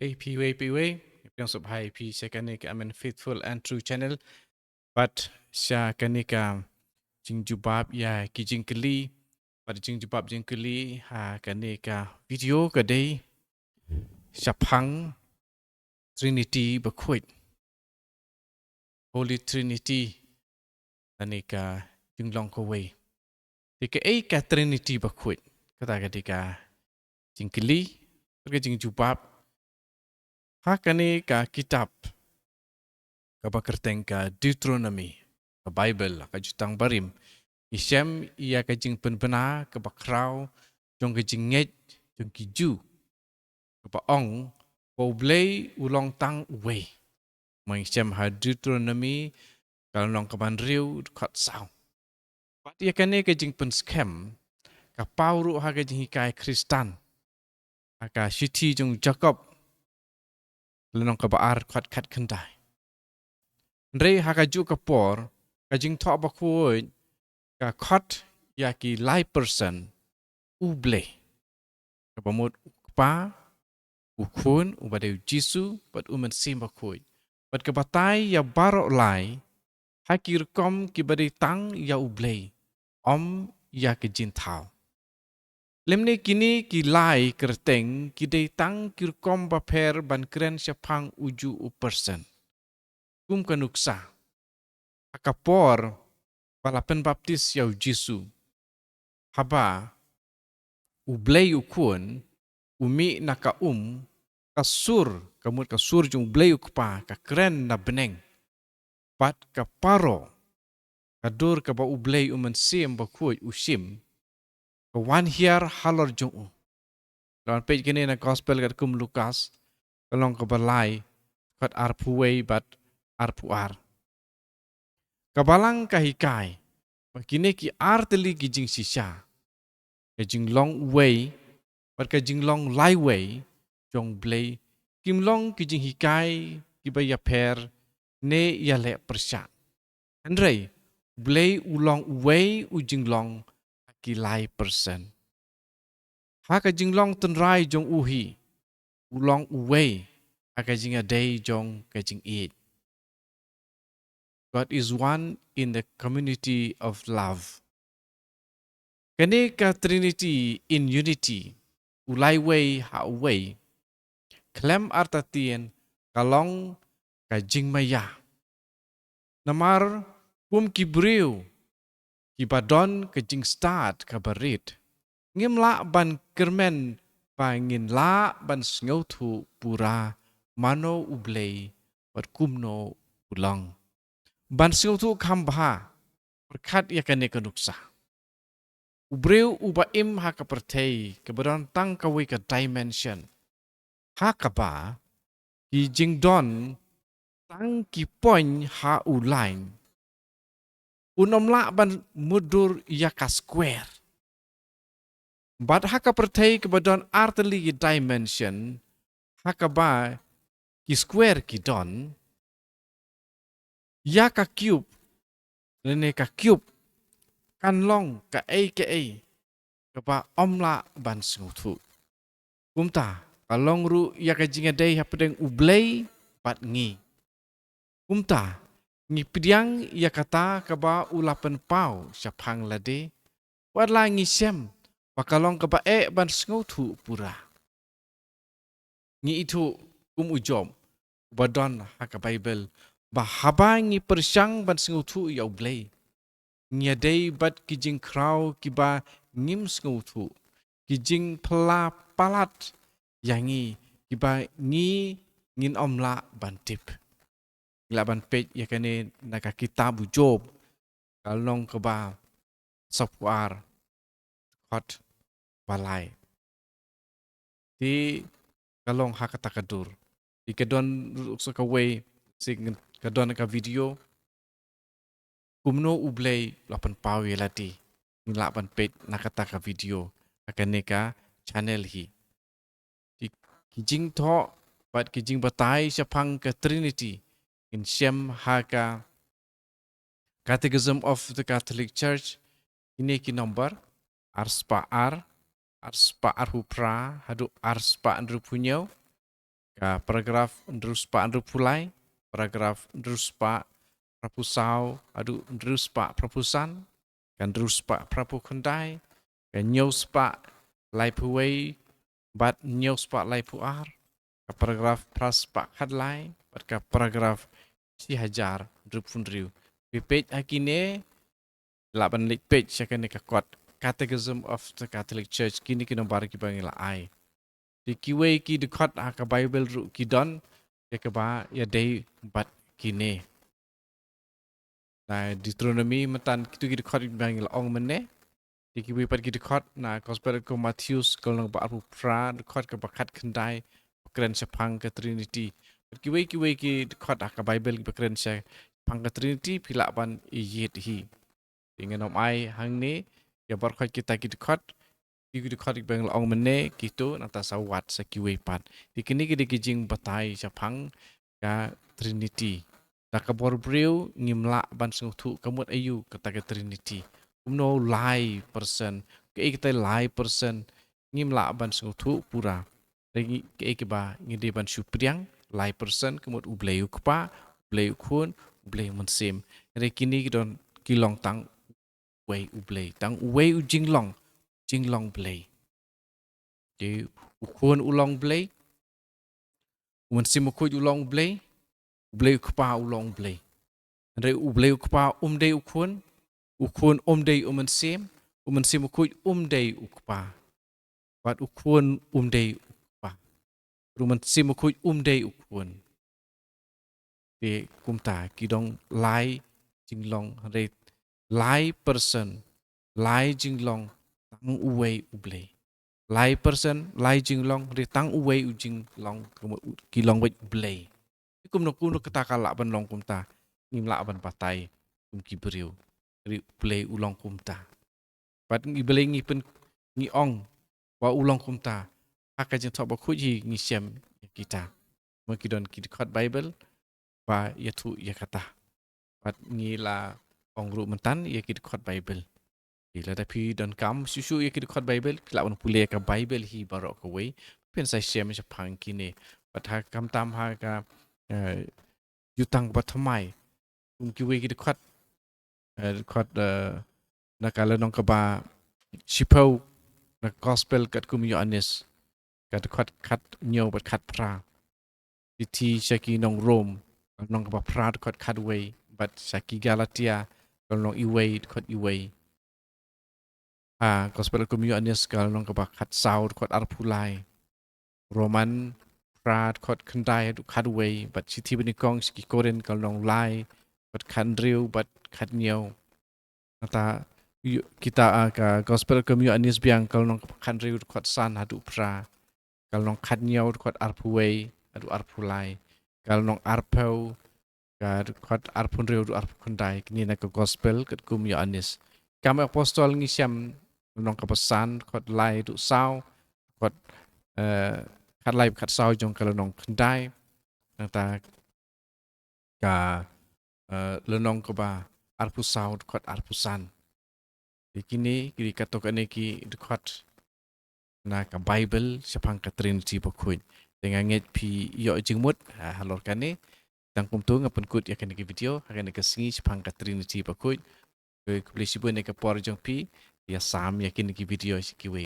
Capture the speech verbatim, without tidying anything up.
Ei phi wei phi wei, phi ong sop hai phi sha kane ka Amen Faithful and True Channel. Bad sha kane ka jingjubab ïa ki jingkylli, bad jingjubab jingkylli ha kane ka video ka dei shaphang Trinity bakhuid. Holy Trinity, lane ka jinglong kawei. Te kaei ka Trinity bakhuid? Kata ka dei ka jingkylli, ka jingjubab ha kane ka kitab kaba kyrteng ka Deuteronomy, ka Bible, ka Jutang Barim. Ngi shem ïa ka jingpynbna kaba khraw jong ka jingngeit jong ki Jiw, kaba ong ba U Blei u long tang uwei. Ngi shem ha Deuteronomy ka lynnong kaba hynriew, dkhot saw. Bad ïa kane ka jingpynskhem ka paw ruh ha ka Jinghikai Khristan, ha ka shithi jong u Jakob, lynnong kaba ar, dkhot khatkhyndai. Hynrei ha kajuh ka por, ka Jingthoh Bakhuid ka khot ïa ki lai person U Blei, kaba mut U Kpa, U Khun uba dei U Jisu, bad U Mynsiem Bakhuid. Bad ka batai ïa baroh lai ha ki rukom kiba dei tang ïa U Blei, ym ïa ki jingthaw. Lymne kine ki lai kyrteng ki dei tang ki rukom bapher ban kren shaphang ujuh u person. Kum ka nuksa, ha ka por ba la pynbaptis ïa U Jisu, haba U Blei U Khun u mih na ka um, ka sur, ka mut ka sur jong U Blei U Kpa ka kren na bneng. Bad ka paro, ka dur kaba U Blei U Mynsiem Bakhuid u shim, ka wan hiar halor jong u. Lah ban peit kane na Gospel katkum u Lukas, ka lynnong kaba lai, dkhot arphew wei bad arphew ar. Ka Balang ka hikai ba kine ki artylli ki jingshisha, ka jinglong uwei bad ka jinglong laiwei jong U Blei, kim long ki jinghikai kiba ïapher ne ïaleh pyrshah. Hynrei U Blei u long uwei u jinglong ha ki lai person. Ha ka jinglong tynrai jong u hi, u long uwei ha ka jingïadei jong ka jingïeit. God is one in the community of love. Kane ka Trinity in unity, u laiwei ha uwei, khlem artatien ka long ka jingmaïa. Namar kum ki briew kiba don ka jingstad kaba rit, ngim lah ban kyrmen ba ngin lah ban sngewthuh pura mano U Blei bad kumno u long. Ban sngewthuh kham bha, pyrkhat ïa kane ka nuksa. U briew uba im ha ka pyrthei kaba don tang kawei ka dimension, ha kaba ki jingdon tang ki point ha u line, un ym lah ban mutdur ïa ka square. Bad ha ka pyrthei kaba don artylli ki dimension, ha kaba ki square ki don, ïa ka cube, lane ka cube kan long kaei kaei kaba ym lah ban sngewthuh. Kumta ka long ruh ïa ka jingïadei hapdeng U Blei bad ngi. Kumta ngi pdiang ïa kata kaba u la pynpaw shaphang lade, wat la ngi shem ba ka long kaba eh ban sngewthuh pura. Ngi ithuh kum u Job uba don ha ka Baibl, ba haba ngi pyrshang ban sngewthuh ïa U Blei, ngi ïadei bad ki jingkhraw kiba ngim sngewthuh, ki jingphylla palat ïa ngi kiba ngi ngin ym lah ban tip. Ngi lah ban peit ïa kane na ka kitab u Job, ka lynnong kaba sawphew ar, dkhot ba lai. Te ka long ha kata ka dur. Te ka don ruh sa kawei, sa ka don ka video, kumno U Blei u la pynpaw ïa lade. Ngi lah ban peit na kata ka video ha kane ka channel hi. Ki, ki jingthoh bad ki jingbatai shaphang ka Trinity ngin shem ha ka Catechism of the Catholic Church, kine ki number, arspah ar, arspah arphew phra haduh arspah hynriewphew hynñiew. ka paragraph hynriew spah hynriewphew lai, paragraph hynriew spah phraphew saw haduh hynriew spah phraphew san, ka hynriew spah phraphew khyndai, ka hynñiew spah laiphew wei bad hynñiew spah laiphew ar, ka paragraph phra spah khatlai bad ka paragraph shi hajar hynriewphew hynriew. Phi peit ha kine, lah ban leit peit sha kane ka kot Catechism of the Catholic Church, kine ki nombar kiba ngi la ai. Te kiwei ki dkhot ha ka Bible ruh ki don ïa kaba ïadei bad kine. Na Deuteronomy mynta kito ki dkhot ba ngi la ong mynne. Te kiwei pat ki dkhot na Gospel kum Mathaios ka lynnong ba arphew phra, dkhot kaba khatkhyndai, ba kren shaphang ka Trinity. Bad kiwei kiwei ki dkhot ha ka Bible ba kren shaphang ka Trinity phi lah ban ïeit hi. Te ngan ym ai hangne ïa baroh kita ki dkhot, ki dkhot ba ngi la ong mynne kito, nangta sa wad sa kiwei pat. Te kine ki dei ki jingbatai shaphang ka Trinity. Da ka bor briew ngim lah ban sngewthuh ka mut aïu kata ka Trinity. Kumno lai person, kaei kata lai person, ngim lah ban sngewthuh pura. Te ngi, kaei kaba ngi dei ban shu pdiang, lai person ka mut U Blei U Kpa, U Blei U Khun, U Blei U Mynsiem. Hynrei kine ki don, ki long tang uwei U Blei, tang uwei u jinglong, jinglong Blei. Te U Khun u long Blei, U Mynsiem Bakhuid u long Blei, U Blei U Kpa u long Blei. Hynrei U Blei U Kpa um dei U Khun, U Khun um dei U Mynsiem, U Mynsiem Bakhuid um dei U Kpa. Bad U Khun um dei U Kpa. U Mynsiem Bakhuid um dei U Khun. Te kumta ki don lai jinglong, hynrei lai person, lai jinglong, tang uwei U Blei. Lai person, lai jinglong, hynrei tang uwei u jinglong, ka mut u, ki long beit U Blei. Kumno, kumno kata ka lah ban long kumta, ngim lah ban batai kum ki briew. Hynrei U Blei u long kumta. Bad ngi, balei ngi pyn, ngi ong ba u long kumta? Ha ka Jingthoh Bakhuid hi ngi shem ïa kita. Mo, ki don ki dkhot Bible ba ïathuh ïa kata. Bad ngi la ong ruh mynta ïa ki dkhot Bible. Te lada phi donkam shuh shuh ïa ki dkhot Bible, phi lah ban pule ïa ka Bible hi baroh kawei, phin sa shem shaphang kine. Bad ha, khamtam ha ka, eh, Jutang Bathymmai, kum kiwei ki dkhot, eh, dkhot, eh, na ka lynnong kaba shiphew na Gospel katkum u Ïoannis, ka dkhot khathynñiew bad khatphra. Shithi sha ki nong Rom, ka lynnong kaba phra, dkhot khatwei, bad sha ki Galatia, ka lynnong iwei, dkhot iwei. Ha Gospel katkum u Ïoannis, ka lynnong kaba khatsaw, dkhot arphew lai. Roman phra, dkhot khyndai haduh khatwei, bad Shithi Banyngkong sha ki Korinth, ka lynnong lai, dkhot khathynriew bad khathynñiew. Nangta, ïoh, kita, ah, ka Gospel katkum u Ïoannis biang, ka lynnong kaba khathynriew, dkhot san haduh phra, ka lynnong khathynñiew, dkhot arphew wei haduh arphew lai, ka lynnong arphew, ka dkhot arphew hynriew haduh arphew khyndai, kine na ka Gospel katkum u Ïoannis. Kam Apostol ngi shem, lynnong kaba san, dkhot lai haduh saw, dkhot, eh, khatlai, khatsaw jong ka lynnong khyndai. Nangta ka, eh, lynnong kaba arphew saw, dkhot arphew san. Te kine ki dei katto katne ki dkhot na ka Bible shaphang ka Trinity Bakhuid. Te nga ngeit phi ïoh jingmut, ha, halor kane. Tang kumto nga pynkut ïa kane ka video ha kane ka sngi shaphang ka Trinity Bakhuid. Khublei shibun ïa ka por jong phi, ïa sam ïa kine ki video sha kiwei.